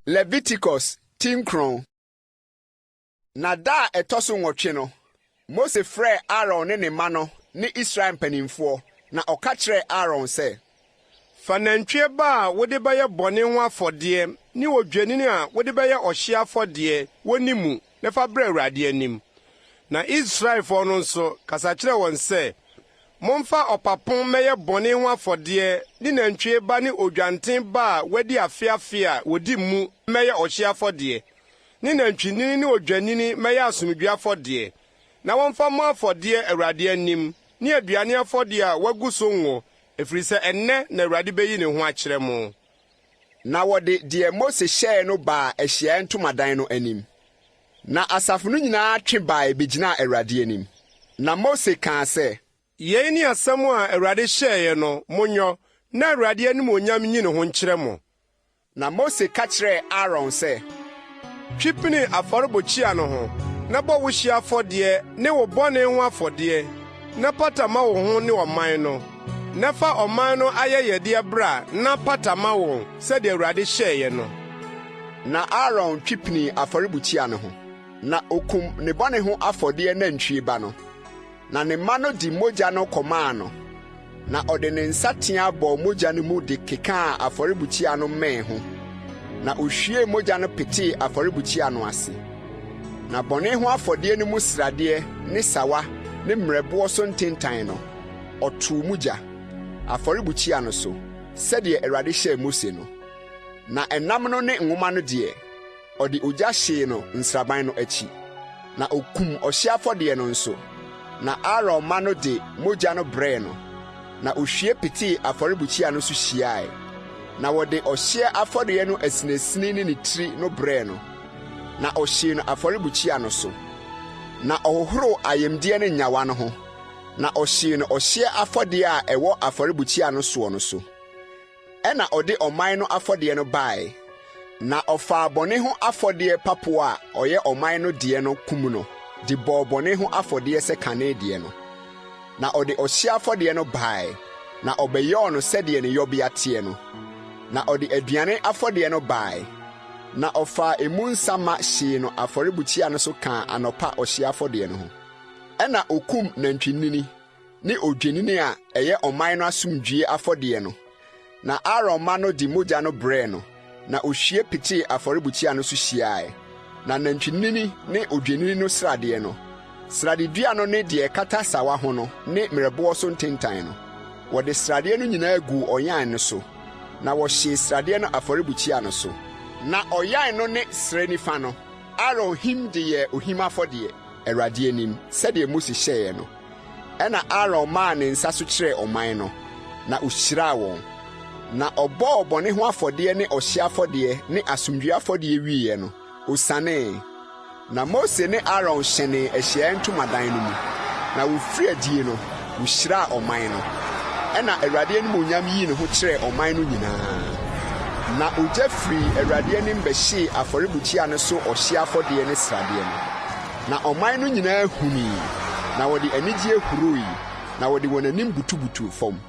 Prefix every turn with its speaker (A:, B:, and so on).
A: Leviticus ti nkron. Na da a ɛtɔ so nwɔtwe no, Mose frɛɛ Aaron ne ne mma no ne Israel mpanimfoɔ, na ɔka kyerɛɛ Aaron sɛ.
B: Fa nantwie ba a wode bɛyɛ bɔne ho afɔdeɛ ne odwennini a wode bɛyɛ ɔhyeɛ afɔdeɛ wɔ ne mu na fa bra Awurade anim. Na Israelfoɔ no nso, kasa kyerɛ wɔn sɛ, 'Momfa ɔpapo mmɛyɛ bɔne ho afɔdeɛ ne nantwie ba ne odwanten ba a wɔadi afe afe a wɔdi mu mmɛyɛ ɔhyeɛ afɔdeɛ, ne nantwinini ne odwennini mmɛyɛ asomdwoe afɔdeɛ, na wɔmfa mmɔ afɔdeɛ Awurade anim, ne aduane afɔdeɛ a wɔagu so ngo, ɛfiri sɛ ɛnnɛ na Awurade bɛyi ne ho akyerɛ mo.
A: Na wɔde deɛ Mose hyɛeɛ no baa ahyiaeɛ ntomadan no anim. Na asafo no nyinaa twe bae begyinaa Awurade anim. Na Mose kaa sɛ.
B: Yei ne asɛm a Awurade hyɛeɛ no, monyɔ, na Awurade animuonyam nyi ne ho nkyerɛ mo.
A: Na Mose ka kyerɛɛ Aaron sɛ.
B: Twe pini afɔrebukyia no ho, na bɔ wo hyeɛ afɔdeɛ ne wo bɔne ho afɔdeɛ, na pata ma wo ho ne ɔman no. Na fa ɔman no ayɛyɛdeɛ bra na pata ma wɔn, sɛdeɛ Awurade hyɛeɛ no.
A: Na Aaron twe pinii afɔrebukyia no ho, na okum ne bɔne ho afɔdeɛ nantwie ba no. Na ne mma no de mogya no kɔmaa no, na ɔde ne nsateaa bɔɔ mogya no mu de kekaa afɔrebukyia no mmɛn ho, na ohwiee mogya no petee afɔrebukyia no ase. Na bɔne ho afɔdeɛ no mu sradeɛ ne sawa ne mmerɛboɔ so ntentan no, ɔtoo mu gya, afɔrebukyia no so, sɛdeɛ Awurade hyɛɛ Mose no. Na ɛnam no ne nwoma no deɛ, ɔde ogya hyee no nsraban no akyi. Na okum ɔhyeɛ afɔdeɛ no nso, na Aaron mma no de mogya no brɛɛ no, na ohwie petee afɔrebukyia no so hyiae. Na wɔde ɔhyeɛ afɔdeɛ no asinasini ne ne tiri no brɛɛ no, na ɔhyee no afɔrebukyia no so. Na ɔhohoroo ayamdeɛ ne nnyawa no ho, na ɔhyee no ɔhyeɛ afɔdeɛ a ɛwɔ afɔrebukyia no soɔ no so. Ɛnna ɔde ɔman no afɔdeɛ no baeɛ, na ɔfaa bɔne ho afɔdeɛ papo a ɔyɛ ɔman no deɛ no kum no de bɔɔ bɔne ho afɔdeɛ sɛ kane deɛ no. Na ɔde ɔhyeɛ afɔdeɛ no baeɛ, na ɔbɛyɔɔ no sɛdeɛ ne yɔbea teɛ no. Na ɔde aduane afɔdeɛ no baeɛ, na ɔfaa emu nsa ma hyee no afɔrebukyia no so kaa anɔpa ɔhyeɛ afɔdeɛ no ho. Ɛnna ɔkum nantwinini ne odwennini a ɛyɛ ɔman no asomdwoe afɔdeɛ no, na Aaron mma no de mogya no brɛɛ no, na ohwie petee afɔrebukyia no so hyiae. Na nantwinini ne odwennini no sradeɛ no, sradedua no ne deɛ ɛkata sawa ho no ne mmerɛboɔ so ntentan no, wɔde sradeɛ no nyinaa guu ɔyan no so, na wɔhyee sradeɛ no afɔrebukyia no so. Na ɔyan no ne srɛ nifa no, Aaron him de yɛɛ ohim afɔdeɛ, Awurade anim, sɛdeɛ Mose hyɛeɛ no. Ɛnna Aaron maa ne nsa so kyerɛɛ ɔman no, na ohyiraa wɔn. Na ɔbɔɔ bɔne ho afɔdeɛ ne ɔhyeɛ afɔdeɛ ne asomdwoeɛ afɔdeɛ wieeɛ no, osianee. Na Mose ne Aaron hyɛnee ahyiaeɛ ntomadan no mu, na wɔfirii adie no, wɔhyiraa ɔman no. Ɛnna Awurade animuonyam yii ne ho kyerɛɛ ɔman no nyinaa. Na ogya firii Awurade anim bɛhyee afɔrebukyia no so ɔhyeɛ afɔdeɛ ne sradeɛ no. Na ɔman no nyinaa hunui, na wɔde anigyeɛ hurui, na wɔde wɔn anim butubutuu fam.